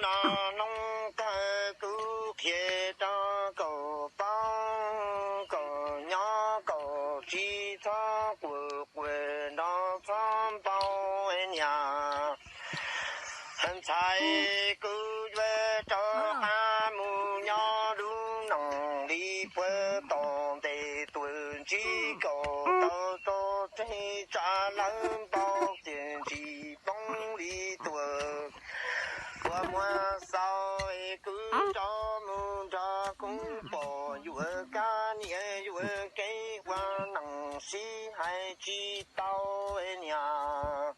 Noj noob kawg kuv qhia rau koj paub, koj nyob koj tsis txhob quaj quaj nrov txhob npau niam. Ntxhais kuv yuav rov qab mus nyob lub noog li puag tom ntej tuaj ntsib koj tau tso tseg tsa lawv npau tias ntsis poob li tuaj. Ua muag xaus es kuv rov mus nrog kuv pog yuav kab niam yuav kev ua neej sib hais tsis tau niam.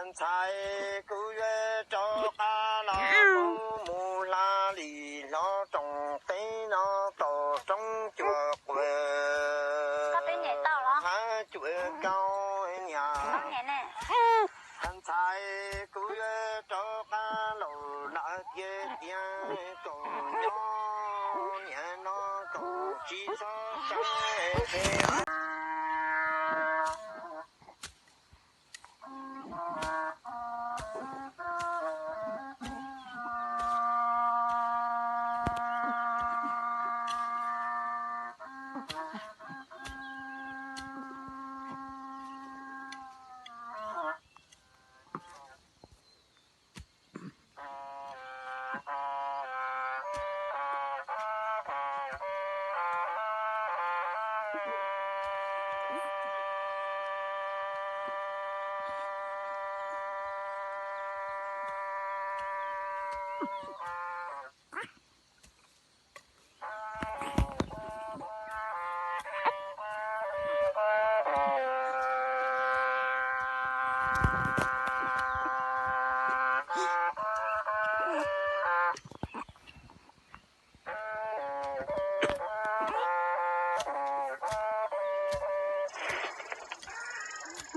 Ntxhais kuv yuav rov qab los kuv mus hla li hlo rooj teb no tom roob cuaj quas hab cuaj kaub niam. Ntxhais kuv yuav rov qab los lawm tiag tiag, koj nyob niam no koj tsis txhob saib tseg.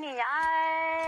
Ni yom,